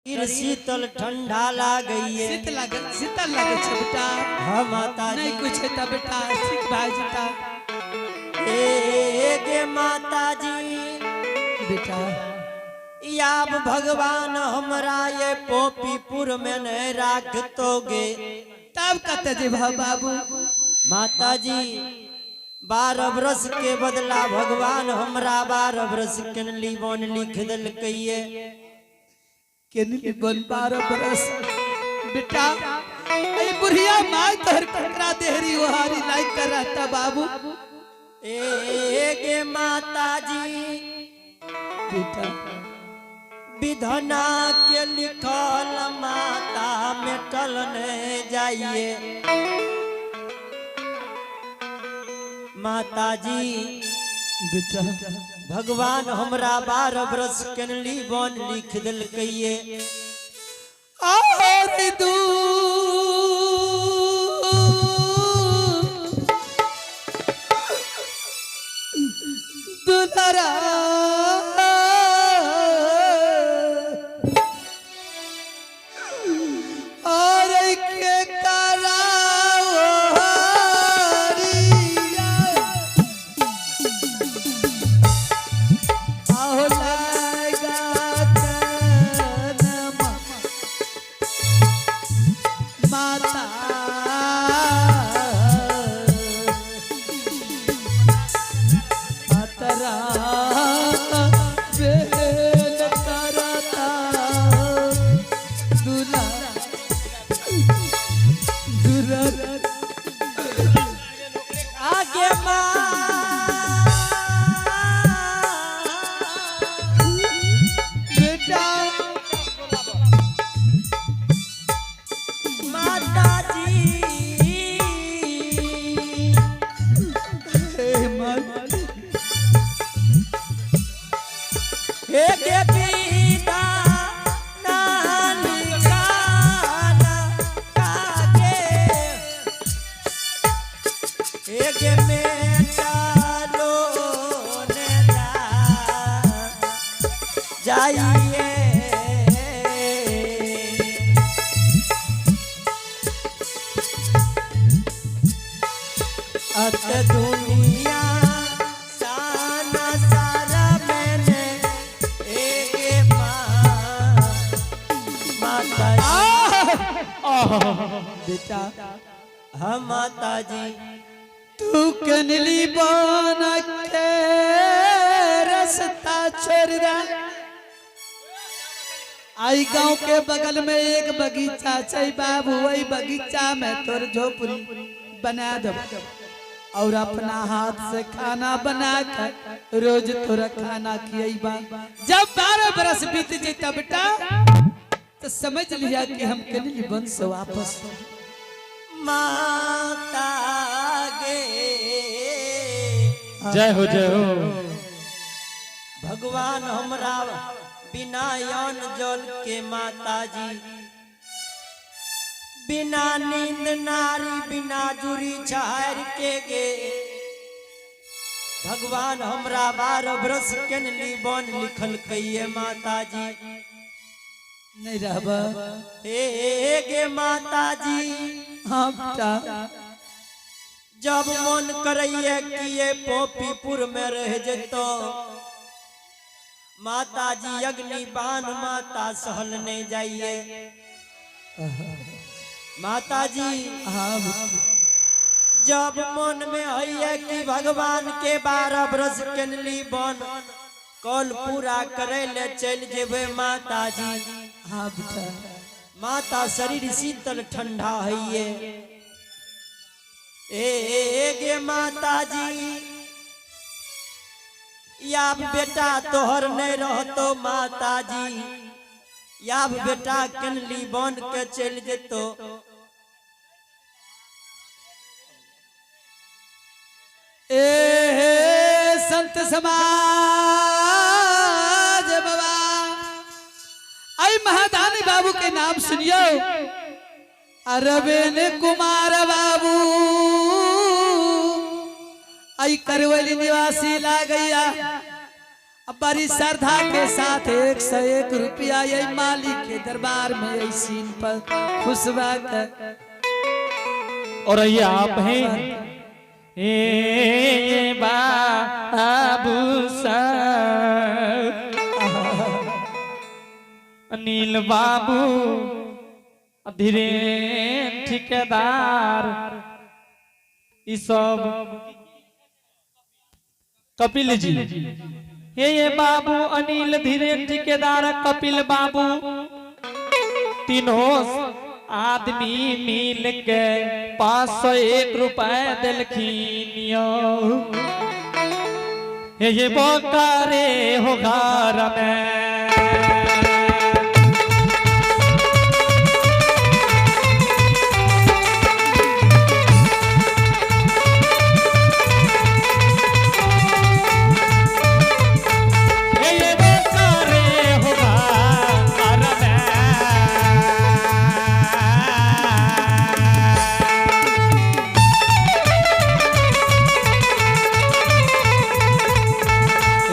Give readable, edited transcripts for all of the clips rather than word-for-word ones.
शरीर शीतल ठंडा लागैये। शीत लागे, शीतल लागे छै बेटा। हाँ माता नहीं जी। कुछ है ता बेटा, ठीक भए जेता। ए गे माता जी। बेटा। याब भगवान हमरा ये पोपीपुर में नहीं राखतोगे। तब कत जेबह बाबू? माता जी 12 वर्ष के बदला भगवान हमरा 12 वर्ष केनली बन लिख देलकैये। केनली बन 12 बरस बेटा। ए बुढ़िया माय तोहर ककरा देहरी ओहारी नहीं कर रहता बाबू। ए गे माता जी। बेटा। विधना के लिखल माता मेटल नहीं जाइए। माता जी। बेटा। भगवान हमरा 12 वर्ष केनली बन लिख देलकैये। और दू दुलरा और के कराओ हरिया आहो लागा तनमा माता मातरा बेल करता दुला दुरा आगे माँ बेटा। माता जी। हे माँ। हे गे पिता नानी काना कागे हे गे मेटा लो ने जाइए। अत दुनिया साना सारा मैंने एक माँ माता जी। बेटा। हाँ माता जी। तू कनली बन के रास्ता छोड़ दे। आई गांव के बगल में एक बगीचा छै बाबू, वही बगीचा में तोर झोपड़ी बना दो और अपना हाथ से खाना बना कर रोज तोरा खाना खियाबा। जब 12 बरस बीत जेता बेटा तो समझ लिया कि हम कनली बन से वापस। माता गे। जय हो, जय हो। भगवान हमरा बिना यौन जल के माता जी, बिना नींद नारी, बिना जुरी छार के गे भगवान हमरा 12 बरस केनली बन लिखल कहिए माता जी। नहीं रहब? हे गे माता जी। हाँ बेटा। जब मन करैये कि ये पोपीपुर में रह जतो माता जी, अग्नि बाण माता सहल नहीं जाइए माता जी। हाँ बेटा। जब मन में है कि भगवान के 12 बरस केनली बन कल पूरा करे ले चल जेबे माता जी। हाँ बेटा। माता शरीर शीतल ठंडा है ये। ए गे माता जी, याब बेटा तोहर नहीं रहतो माता जी, याब बेटा केनली बन के चल जेतो। ए संत समाज बाबा, आई महादानी बाबू के नाम सुनियो। अरविंद कुमार बाबू आई करवली निवासी ला गैया। अब बड़ी श्रद्धा के साथ 101 रुपया ये मालिक के दरबार में ये सीन पर खुशबा के। और ये आप हैं ए बाबू साहब, अनिल बाबू, धीरेन ठेकेदार, ई सब कपिल जी। ये बाबू अनिल, धीरेन ठेकेदार, कपिल बाबू, तीनों आदमी मिल के 501 रुपए दिलखिन यो। ये बोकारे हो घर में। ये बोकारे हो घर में।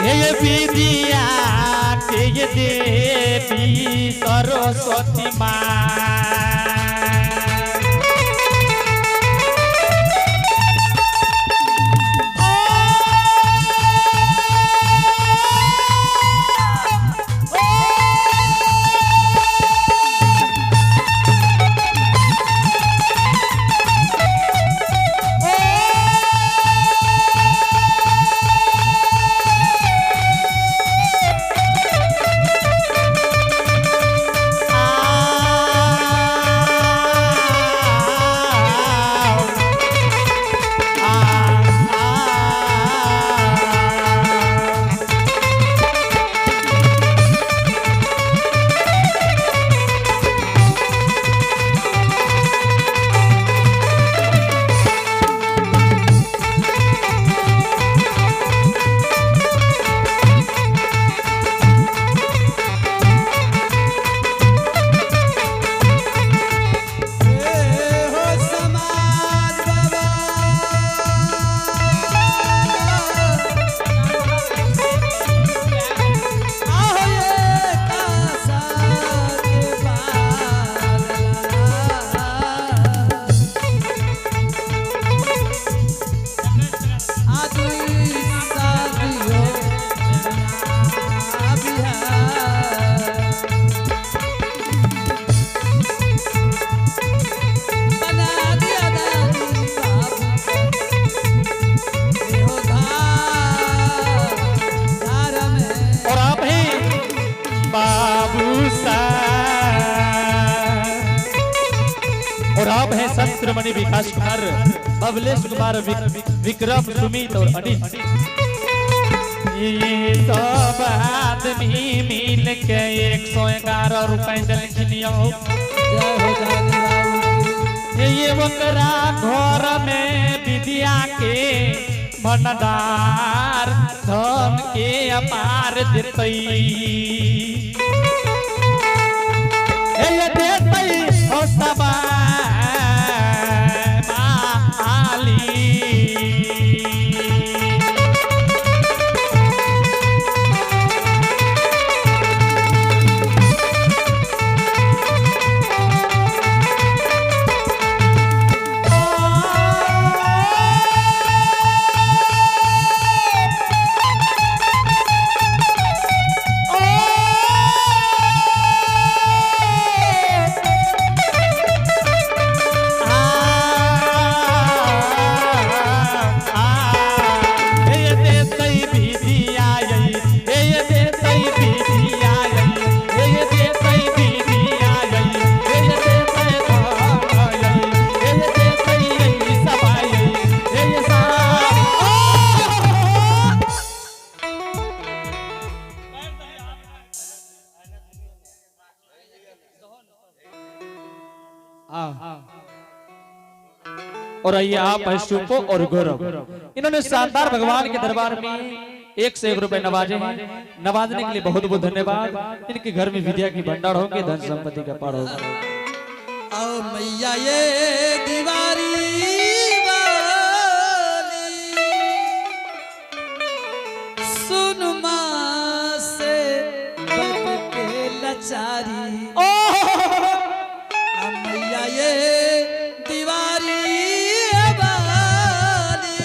हे विद्या के देवी सरस्वती माँ। ए हो समाज बाबा, आहो ये कासा के बाल आदि सादियो बिहार बना दिया दादी बाबू हो धार धार में। और आप हैं बाबू साहब, और आप हैं संत श्रोमणी विकास कुमार, बबलेश कुमार, विक्रम, सुमित और अनिल। ये सब आदमी मिल के 111 रुपए दिलखिन यो। जय हो दादी बाबू की। ये ओकरा घर में विद्या के भंडार धन के अपार देतई। हे ये देतई हो सबा माली। और आइए आप हैं सुपो और गौरव। इन्होंने शानदार भगवान के दरबार में 101 रुपए नवाजे हैं। नवाजने के लिए बहुत बहुत धन्यवाद। इनके घर में विद्या की भंडार होंगे, धन संपत्ति का पार होगा। आओ मैया ये दीवारी वाली, सुन माँ। लाचारी। आ मैया ये दीवारी वाली,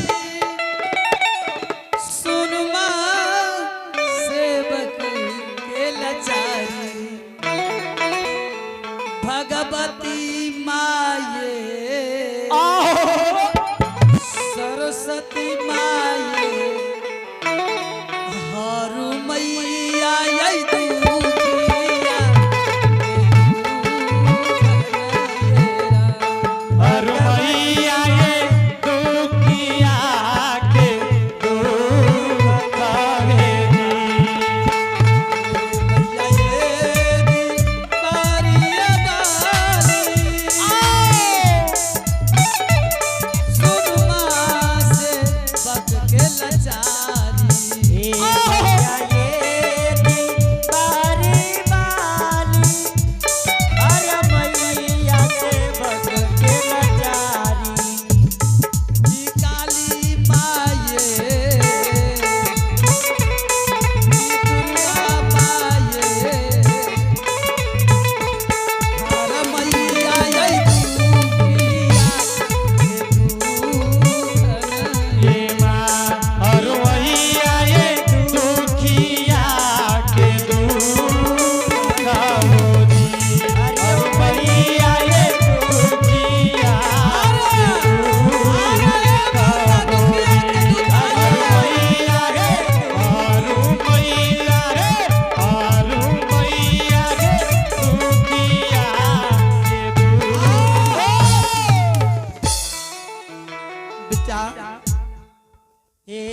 सुन माँ सेवक के लाचारी। भगवती माये, सरस्वती माये, हरु मैया यै दुखिया। हर मैया ये दुखिया के दुख हे जी। मैया ये दीवारी वाली, सुन माँ सेवक के लाचारी। हे मैया ये दीवारी वाली, अरे मैया सेवक के लाचारी। जी काली माये, जी दुर्गा माये, हर मैया यै दुखिया के दुखन। ये माँ हर मैया ये दुखिया के दुख हो जी। हर मैया ये दुखिया के दुख हो जी। हर मैया रे, हर मैया रे, हर मैया रे दुखिया के दुख। बेटा। हे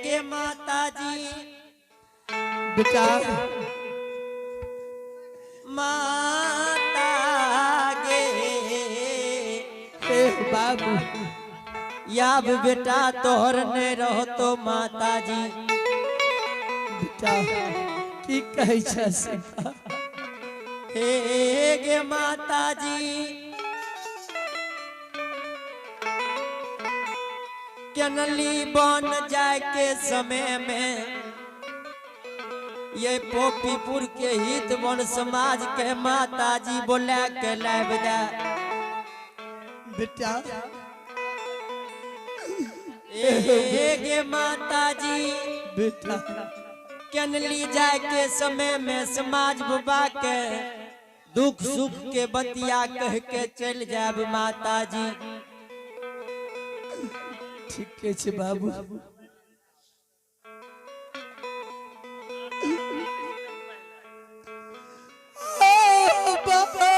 गे माता जी। बेटा। माता गे। हे बाबू। याब बेटा तोहर ने रहो माता जी। बेटा, की कहै छै से कह। हे गे माता जी, केनली बन जाए के समय में ये पोपीपुर के हित वन समाज के माता जी बोला के लाभ दे। बेटा। हे गे माता जी। बेटा। केनली जाए के समय में समाज बुबा के दुख सुख के बतिया कह के चल जाब माता जी। ठीके छै बाबू। ओ बाबा,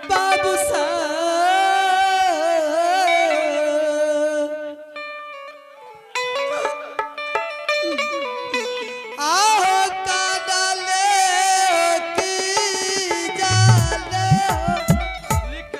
बाबू साहब, आहो का डाले की जाले हो।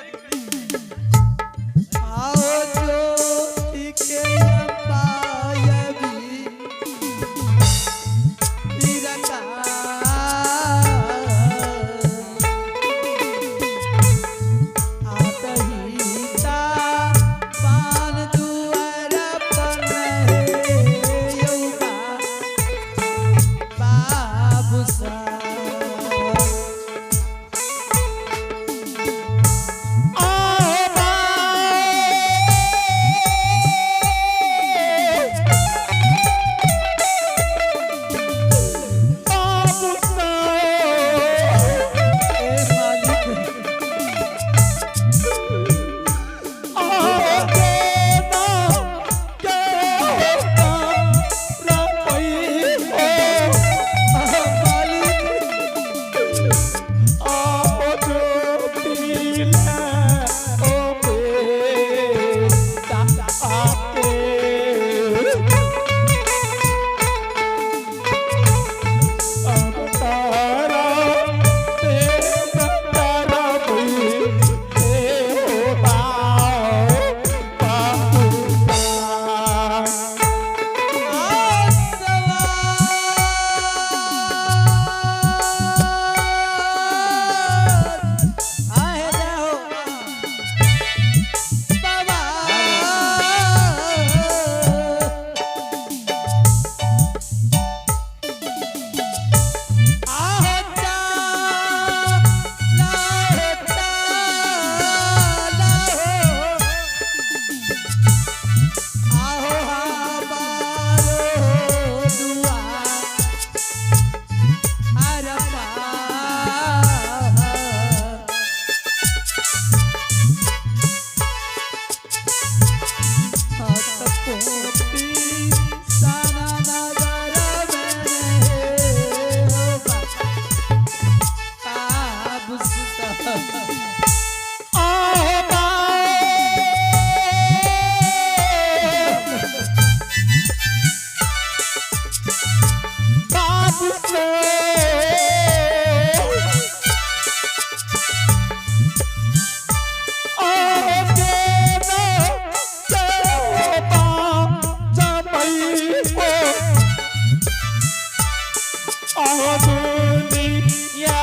दुनिया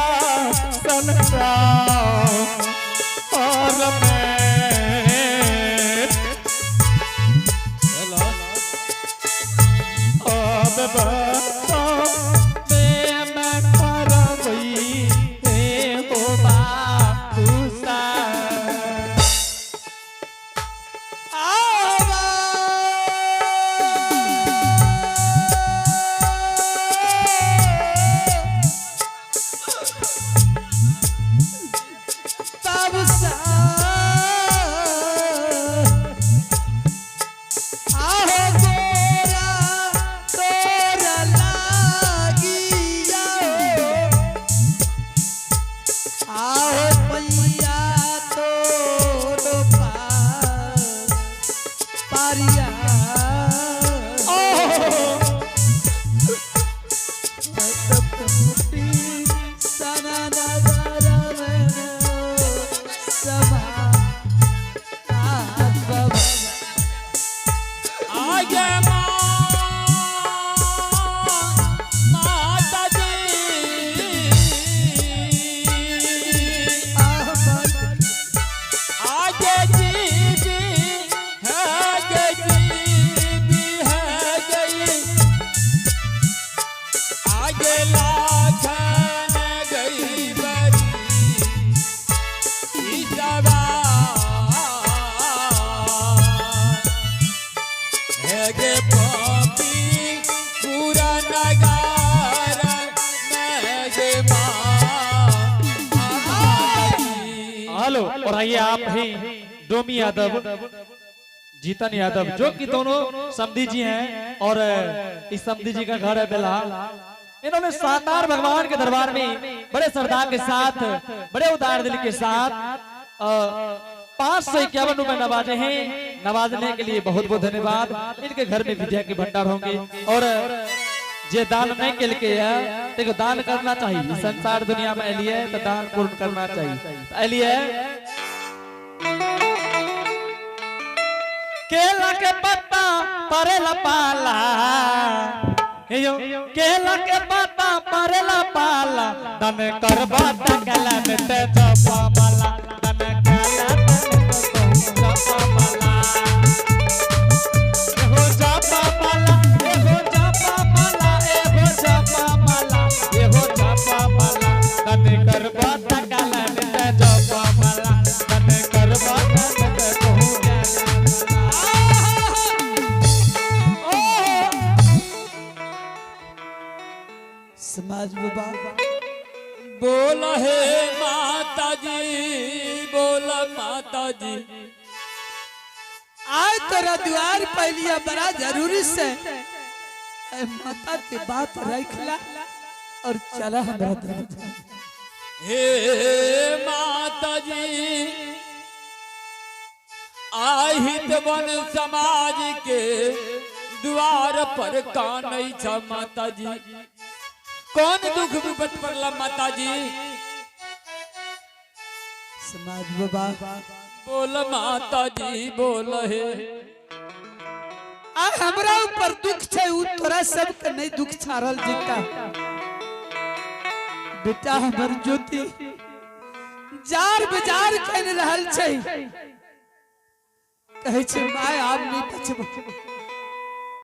संसार और में अब बसो में मैं करवई हे हो बाबूसा। बाबू आहो गोरा तोरा लागिया आहो पैया तोरो पारिया आगे माता जी आगे जी जी है गई भी है गई आगे लाखन गई बरी ईसवा है गे पापी पूरा नगार मैं गे माँ हेलो और आइए आप ही डोमी यादव, जीतन यादव, जो कि दोनों समधी जी हैं और इस समधी जी का घर है बेल्हा। इन्होंने शानदार भगवान के दरबार में बड़े श्रद्धा के साथ, बड़े उदार दिल के साथ 551 रुपए नवाजे हैं। नवाजने के लिए बहुत बहुत धन्यवाद। इनके घर में विद्या के भंडार होंगे। और जे दान नहीं के लिए है देखो, दान करना चाहिए। संसार दुनिया में अलिए तो दान पूर्ण करना चाहिए। अलिए केला के पत्ता परेला पाला, हे यो केला के पत्ता परेला पाला, दन करबा तकला में ते जपा माला, दन काला तन तो जपा माला, एहो जपा माला, एहो जपा माला, एहो जपा माला, एहो जपा माला, दन करबा तकला में ते जपा माला, दन करबा तकला में ते समाज बाबा बोल हे माता जी, बोल माता जी। आय तोरा द्वार पहलिया बड़ा जरूरी से ऐ माता के बात रखला और चला हमरा दरवाजा। हे माता जी, आहित वन समाज के द्वार पर कान छ माता जी, कौन दुख विपत पड़ला माता जी? समाज बाबा बोल माता जी, बोल हे। आ हमरा ऊपर दुख छै उ तोरा सबके नहीं दुख छारल जिता। बेटा हमर ज्योति जार बाजार कन रहल छै, कहै छै my आब नहीं बचब।